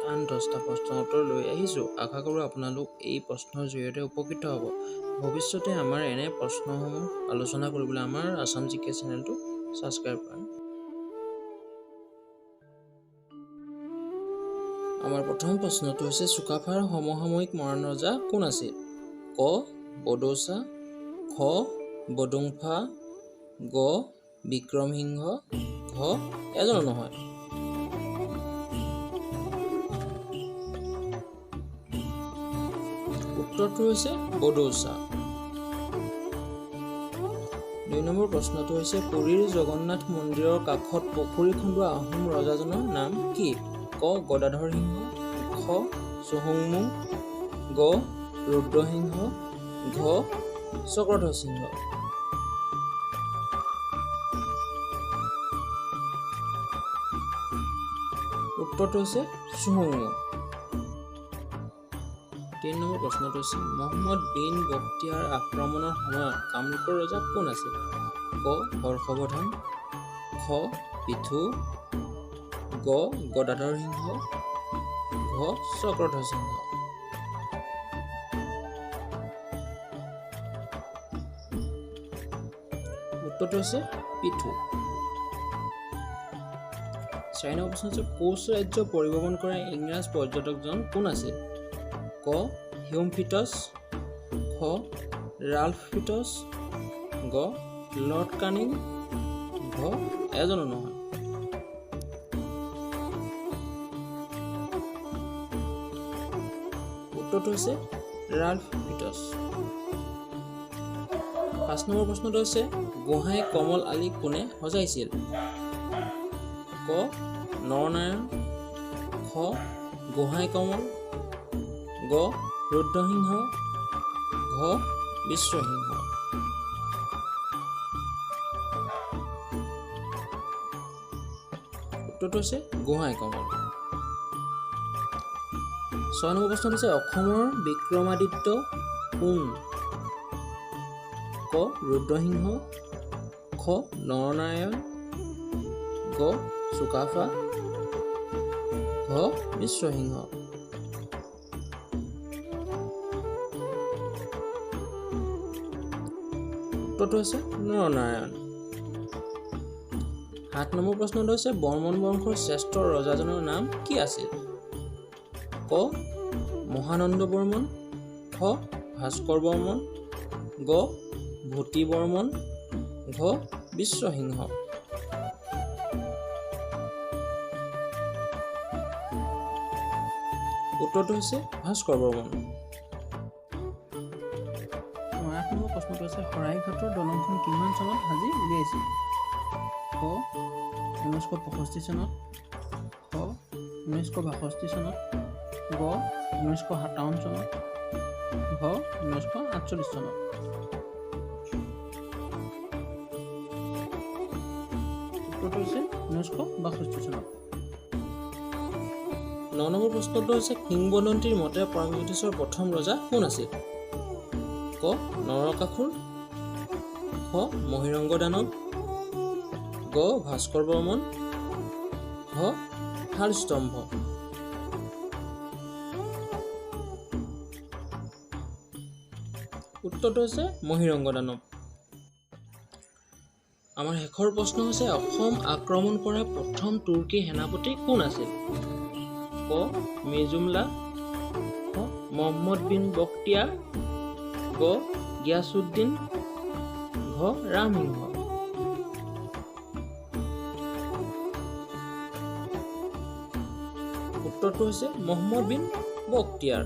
আন 10টা প্ৰশ্ন উত্তৰ লৈ আহিছোঁ। আশা কৰোঁ আপোনালোক এই প্ৰশ্নৰ জৰিয়তে উপকৃত হ'ব। ভৱিষ্যতে আমাৰ এনে প্ৰশ্নসমূহ আলোচনা কৰিবলৈ আমাৰ আছাম জি কে চেনেলটো ছাবস্ক্ৰাইব কৰক। আমাৰ প্ৰথম প্ৰশ্নটো হৈছে, চুকাফাৰ সমসাময়িক মৰাণ ৰজা কোন আছিল? ক বদৌচা, খ বদুংফা, গ বিক্ৰমসিংহ, ঘ এজনো নহয়। উত্তৰটো হৈছে বদৌচা। 2 নম্বৰ প্ৰশ্নটো হৈছে, পুৰীৰ জগন্নাথ মন্দিৰৰ কাষত পুখুৰী খন্দোৱা আহোম ৰজাজনৰ নাম কি? ক গদাধৰ সিংহ, খ চুহুংমুং, গ ৰুদ্ৰসিংহ, ঘ চক্ৰধ্বজ সিংহ। উত্তৰটো হৈছে চুহুংমুং। 3 নম্বৰ প্ৰশ্নটো হৈছে, মহম্মদ বিন বখতিয়াৰ আক্ৰমণৰ সময়ত কামৰূপৰ ৰজা কোন আছিল? ক হৰ্ষবৰ্ধন, খ পৃথু, গ গদাধৰ সিংহ, ঘ চক্ৰধ্বজ সিংহ। উত্তৰটো হৈছে পৃথু। 4 নম্বৰ প্ৰশ্ন হৈছে, কোচ ৰাজ্য পৰিভ্ৰমণ কৰা ইংৰাজ পৰ্যটকজন কোন আছিল? ক হিউম ফিটছ, খ ৰাল্ফ ফিটছ, গ লৰ্ড কানিং, ঘ এজনো নহয়। উত্তৰটো হৈছে ৰাল্ফ ফিটছ। 5 নম্বৰ প্ৰশ্নটো হৈছে, গোহাঁই কমল আলি কোনে সজাইছিল? ক নৰনাৰায়ণ, খ গোহাঁই কমল, গ ৰুদ্ৰসিংহ, ঘ বিশ্বসিংহ। উত্তৰটো হৈছে গোহাঁই কমল। 6 নম্বৰ প্ৰশ্নটো হৈছে, অসমৰ বিক্ৰমাদিত্য কোন? ক ৰুদ্ৰসিংহ, খ নৰনাৰায়ণ, গ চুকাফা, ঘ বিশ্বসিংহ। উত্তৰটো হৈছে নৰনাৰায়ণ। 7 নম্বৰ প্ৰশ্নটো হৈছে, বৰ্মন বংশৰ শ্ৰেষ্ঠ ৰজাজনৰ নাম কি আছিল? ক মহানন্দ বৰ্মন, খ ভাস্কৰ বৰ্মন, গ ভূতি বৰ্মন, ঘ বিশ্বসিংহ। উত্তৰটো হৈছে ভাস্কৰ বৰ্মন। 8 নম্বৰ প্ৰশ্নটো হৈছে, শৰাইঘাটৰ দলংখন কিমান চনত সাজি উলিয়াইছিল? ক 1965 চনত, খ 1962 চনত, গ 1957 চনত, ঘ 1948 চনত। উত্তৰটো হৈছে 1962 চনত। 9 নম্বৰ প্ৰশ্নটো হৈছে, কিংবদন্তিৰ মতে প্ৰাগজ্যোতিষৰ প্ৰথম ৰজা কোন আছিল? ক নৰকাসুৰ, খ মহিৰংগ দানৱ, গ ভাস্কৰ বৰ্মন, ঘ শালস্তম্ভ। উত্তৰটো হৈছে মহিৰংগ দানৱ। আমাৰ শেষৰ প্ৰশ্ন হৈছে, অসম আক্ৰমণ কৰা প্ৰথম তুৰ্কী সেনাপতি কোন আছিল? ক মিৰ্জুমলা, খ মহম্মদ বিন বখতিয়াৰ, গ গিয়াছুদ্দিন, ঘ ৰামসিংহ। উত্তৰটো হৈছে মহম্মদ বিন বখতিয়াৰ।